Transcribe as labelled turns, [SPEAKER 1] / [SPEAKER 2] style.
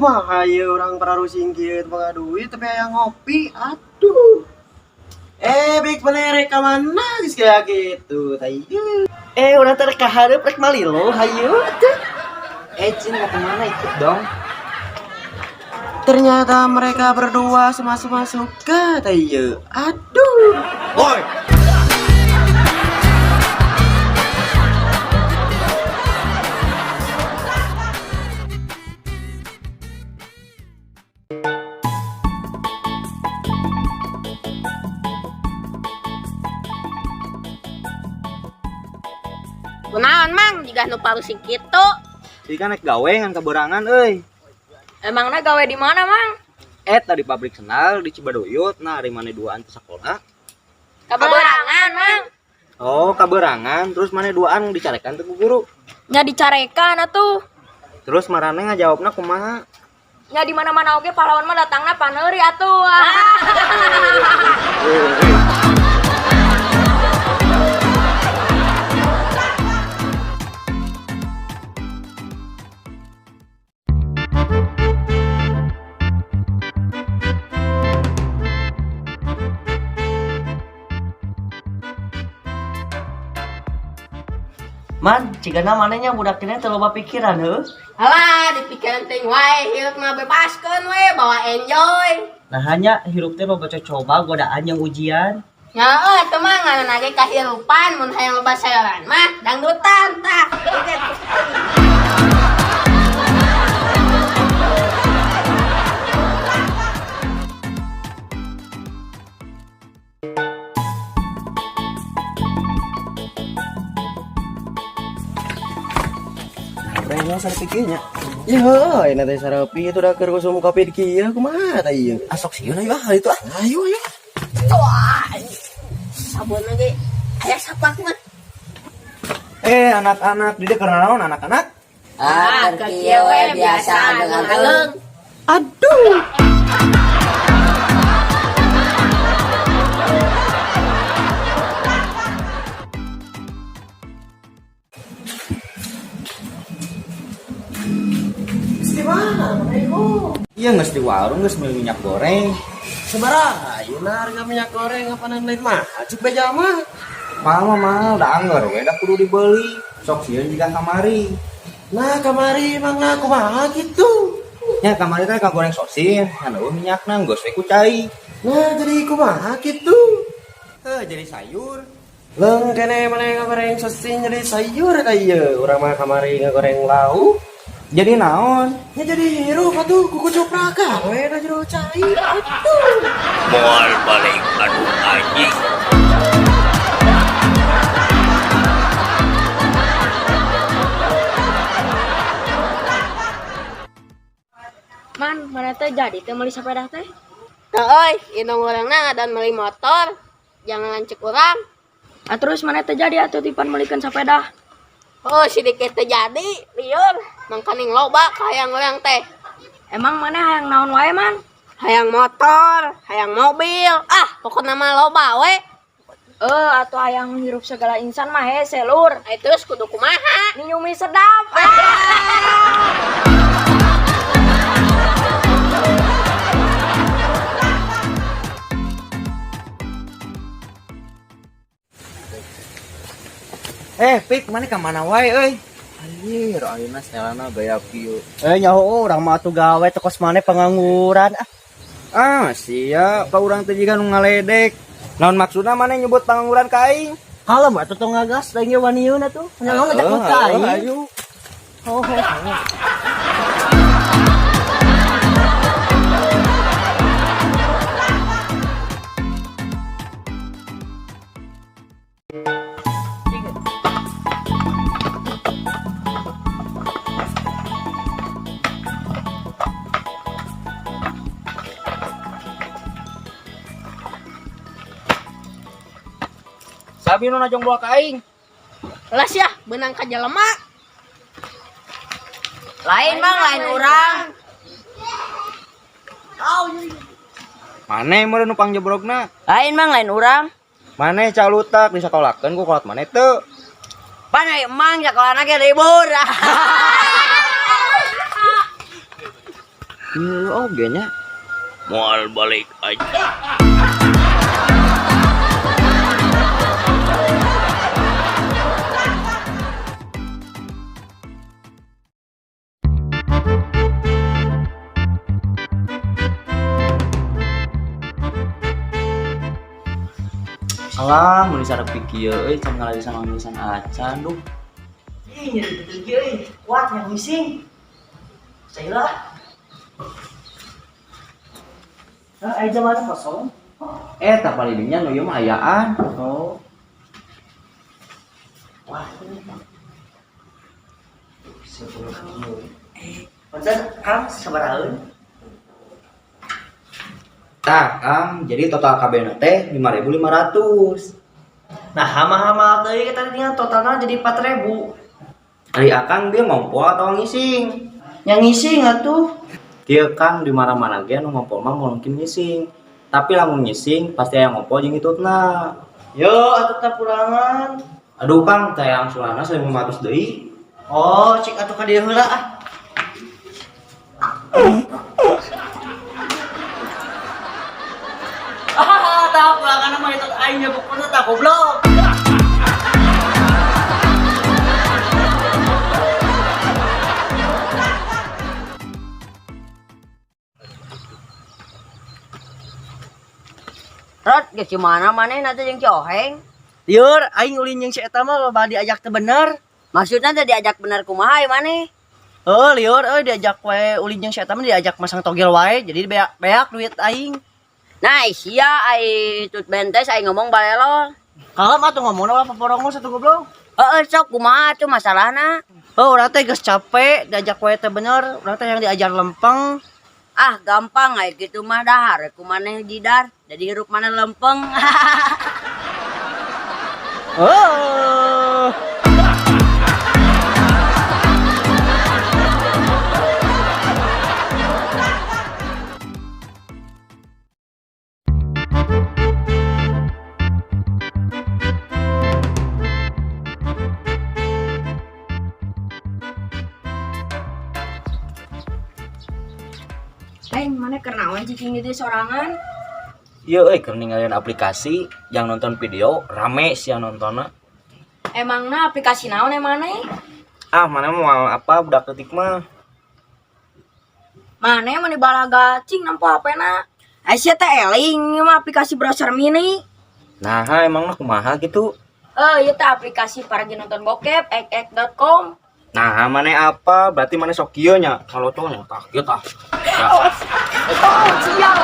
[SPEAKER 1] Kumaha ieu urang pararusing kieu teu boga duit tapi hayang ngopi. Aduh. Eh, bik maneh rek ka mana geus kaya kitu tah ieu.
[SPEAKER 2] Eh, urang teh rek ka hareup rek malilo, hayu atuh.
[SPEAKER 3] Eh, Cin mau kemana ikut dong?
[SPEAKER 1] Ternyata mereka berdua sama-sama suka tah ieu. Aduh.
[SPEAKER 3] Woi.
[SPEAKER 4] Kunaon mang jiga nu parusing kitu.
[SPEAKER 3] Jadi kan naik gawe ngan kaberangan euy.
[SPEAKER 4] Emangna gawe di mana mang?
[SPEAKER 3] Eh, tadi pabrik sendal di Cibaduyut, nah ari maneh duaan ke sekolah.
[SPEAKER 4] Kaberangan mang.
[SPEAKER 3] Oh, kaberangan, terus maneh duaan dicarekan teh ku guru.
[SPEAKER 4] Nya dicarekan atuh.
[SPEAKER 3] Terus marane ngajawabna kumaha?
[SPEAKER 4] Nya di mana-mana oge pahlawan mah datangna paneuri atuh.
[SPEAKER 2] Man, cigana manehnya budak ini teu loba pikiran heuh.
[SPEAKER 4] Alah, dipikiran teuing wae, hirup mah bebaskeun we, bawa enjoy.
[SPEAKER 2] Nah, hanya hirup teh loba coba godaan yang ujian.
[SPEAKER 4] Nya euy, teu mah ngaranna ge kahirupan mun hayang loba sayoran mah dangdutan tah.
[SPEAKER 1] Urang sarepi kieu nya. Ieu heuh, ayeuna teh sarepi itu da keur usum covid kieu kumaha tah ieu?
[SPEAKER 3] Asok sieun ayo ah itu ah.
[SPEAKER 1] Ayo ayo.
[SPEAKER 4] Wah, sabun ge aya sapak mah.
[SPEAKER 3] Eh, anak-anak, di dieu keur naon anak-anak?
[SPEAKER 4] Ah, keur kieu we biasa aleung-aleung.
[SPEAKER 1] Aduh. Di mana maneh?
[SPEAKER 3] Iya geus di warung geus meuli minyak goreng.
[SPEAKER 1] Sabaraha ayeuna harga minyak goreng apa lain mah? Cik beja mah.
[SPEAKER 3] Mahal mah mahal, da anggar we da kudu dibeli. Sok sieun jiga kamari.
[SPEAKER 1] Nah, kamari mangna kumaha kitu?
[SPEAKER 3] Nya kamari teh kagoreng sosin, ngan eueuh minyakna geus we ku cai.
[SPEAKER 1] Nah, jadi kumaha kitu?
[SPEAKER 3] Heuh, jadi sayur.
[SPEAKER 1] Leung kene maneh ngagoreng sosin jadi sayur tah ieu. Urang mah kamari ngagoreng lauk.
[SPEAKER 3] Jadi naon?
[SPEAKER 1] Nya jadi hirup atuh kuku cupraka we da jero cai. Aduh.
[SPEAKER 5] Moal balik aduh anjing.
[SPEAKER 4] Man, mana teh jadi teh meuli sepeda teh? Teu euy, indung urangna ngadan meuli motor. Jangan lancek urang. Ah, terus mana teh jadi atuh tipan meulikeun sepeda? Oh, sedikit teh jadi, liur. Mangkaning loba kahayang urang teh. Emang mana hayang naon wae, Man? Hayang motor, hayang mobil. Ah, pokokna mah loba we. Eh, atuh hayang hirup segala insan mah hese lur. Eh, terus kudu kumaha? Ninyumi sedap.
[SPEAKER 3] Eh, Pik, mana ka mana wae euy? Anjir, ayeuna setelana gaya kieu.
[SPEAKER 2] Eh, nyaho urang mah atuh gawe teh kos maneh pengangguran. Ah,
[SPEAKER 3] Ah, sia, ka urang teh jiga nu ngaledek. Naon maksudna maneh nyebut pangangguran ka aing?
[SPEAKER 2] kalem atuh tong ngagas da ieu waniun atuh. Nyaho ngajak ka aing.
[SPEAKER 3] Ayo.
[SPEAKER 2] Oh, oh, oh.
[SPEAKER 3] Sabi nu najong bawa ka aing.
[SPEAKER 4] Lah sia, beunang ka jelema. Lain mang, lain urang.
[SPEAKER 3] Maneh meureun nu pangjebrogna.
[SPEAKER 4] Lain mang, lain urang.
[SPEAKER 3] Maneh calutak disakolakeun ku kolot maneh teu.
[SPEAKER 4] Pan ai emang sakolana ge libur.
[SPEAKER 3] Ieu oge nya.
[SPEAKER 5] Moal balik anjing.
[SPEAKER 3] Alah, mun sarep kieu euy can ngalali sama nulisan acan duh.
[SPEAKER 2] Ih, nyeri betul kieu euy. Kuat yang ngising. Saya lah. Nah, aya jaman kosong.
[SPEAKER 3] Eh, tak palidingnya nu ieu mah ayaan.
[SPEAKER 2] Oh. Wah, ini. 10 kilo. Punten, Kang, sabarahaeun?
[SPEAKER 3] Tah, Kang, jadi total kabehna teh 5.500.
[SPEAKER 2] Nah, hama-hama teuing kita tinggal totalnya jadi 4.000.
[SPEAKER 3] Ari Akang dia ngompol atau ngising?
[SPEAKER 2] Yang ngising atuh.
[SPEAKER 3] Kieu Kang di mana-mana ge anu ngompol mah mungkin ngising. Tapi lamun ngising pasti aya ngompol jeung hitutna.
[SPEAKER 2] Yo, atuh tah pulangan.
[SPEAKER 3] Aduh Kang, teh angsulanna 1.500 deui.
[SPEAKER 2] Oh, cik atuh ka dieu heula ah. Ah, tah pulangan mah itu aing nyebukna tah goblok.
[SPEAKER 4] Rot, geus mana maneh nanti jeung si Oheng?
[SPEAKER 2] Lieur, aing ulin jeung si eta mah loba diajak teu bener.
[SPEAKER 4] Maksudnya teh diajak bener kumaha ieu maneh?
[SPEAKER 2] Heuh, lieur euy diajak wae ulin jeung si eta mah diajak masang togel wae, jadi beak-beak duit aing.
[SPEAKER 4] Nah, sia ai tut bentes ai ngomong balelol.
[SPEAKER 2] Kalem atuh ngomongna ulah paporongol satu goblok.
[SPEAKER 4] Heeh, sok kumaha tuh masalahna?
[SPEAKER 2] Oh, urang teh geus capek diajak wae teu bener, urang teh yang diajar lempeng.
[SPEAKER 4] Ah, gampang ai kitu mah dahar ku maneh jidar, jadi hirup maneh lempeng.
[SPEAKER 2] Oh.
[SPEAKER 4] Aing maneh keur naon cicing di sorangan?
[SPEAKER 3] Ieu euy keur ningalian aplikasi yang nonton video rame sia nontonna.
[SPEAKER 4] Emangna aplikasi naon emang maneh?
[SPEAKER 3] Ah, mana mau apa budak detik mah.
[SPEAKER 4] Maneh mah balaga cing nempo HP-na. Ai sia teh eling ieu mah aplikasi browser mini.
[SPEAKER 3] Nah, emangna kumaha gitu?
[SPEAKER 4] Eh, ieu teh aplikasi paragi nonton bokep ek.com.
[SPEAKER 3] Nah, mana apa? Berarti mana sok kieu nya? Kalau nya tah kieu tah.
[SPEAKER 4] Oh, sial.